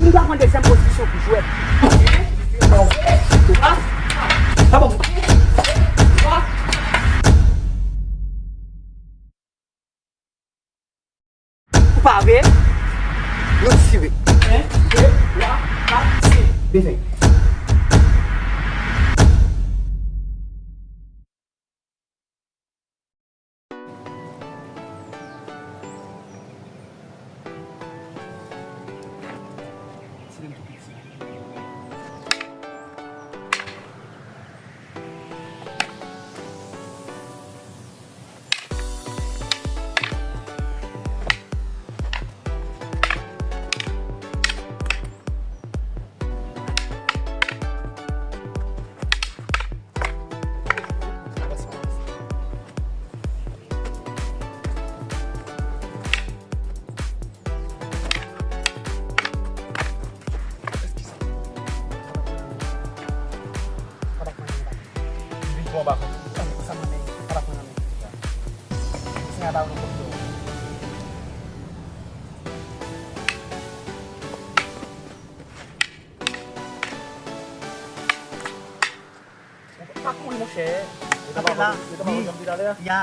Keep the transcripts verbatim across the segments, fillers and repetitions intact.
Ou ta pran dezyèm pozisyon pou jwèt. Ou pare, nou tire. En, de, twa, kat, senk. Bezwen. Pa kouri, monchè. Yo t ap pale, yo t ap pale jan m di talè a. Ya.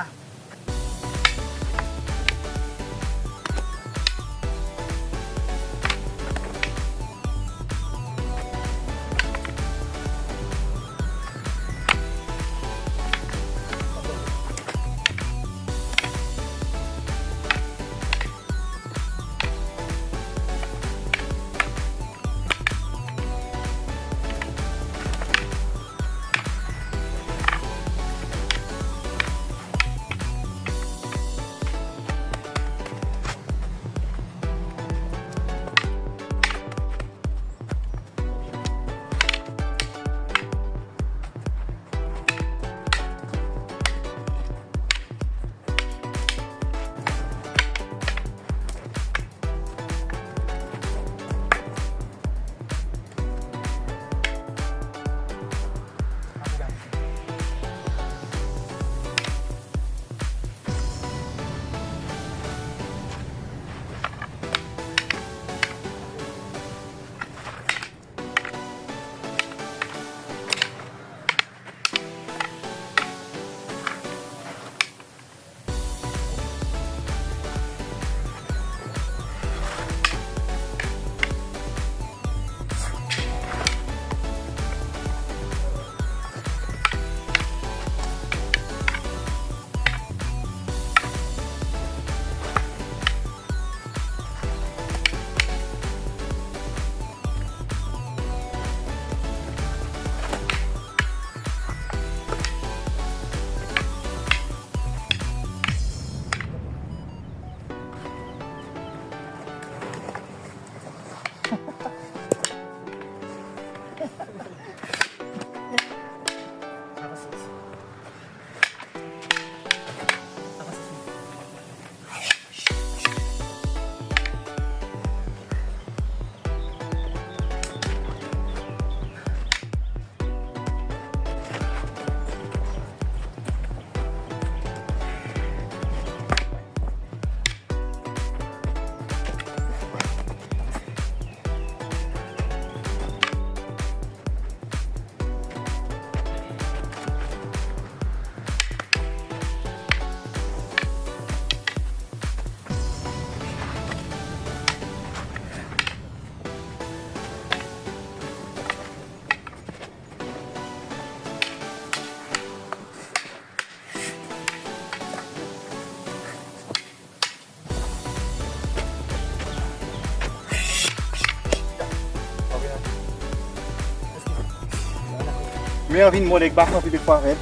Men anvi mòde ak bakan pi de fwa rèd.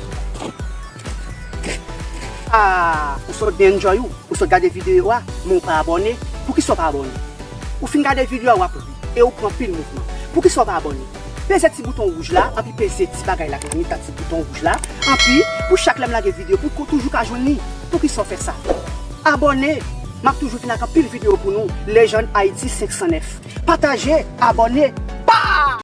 Ah, ou sot byen enjoy ou. Ou sot gade videyo a, men ou pa abòne. Poukisa w pa abòne? Ou fin gade videyo a, w ap ri, e ou pran anpil mouvman. Poukisa w pa abòne? Peze ti bouton wouj la, anpi peze ti bagay la k nan mitan ti bouton wouj la, anpi pou chak lè m lage videyo, pou w toujou ka jwenn li. Poukisa w fè sa? Abòne! M ap toujou vin ak anpil videyo pou nou. Legend Haiti senk san nèf. Pataje, abòne,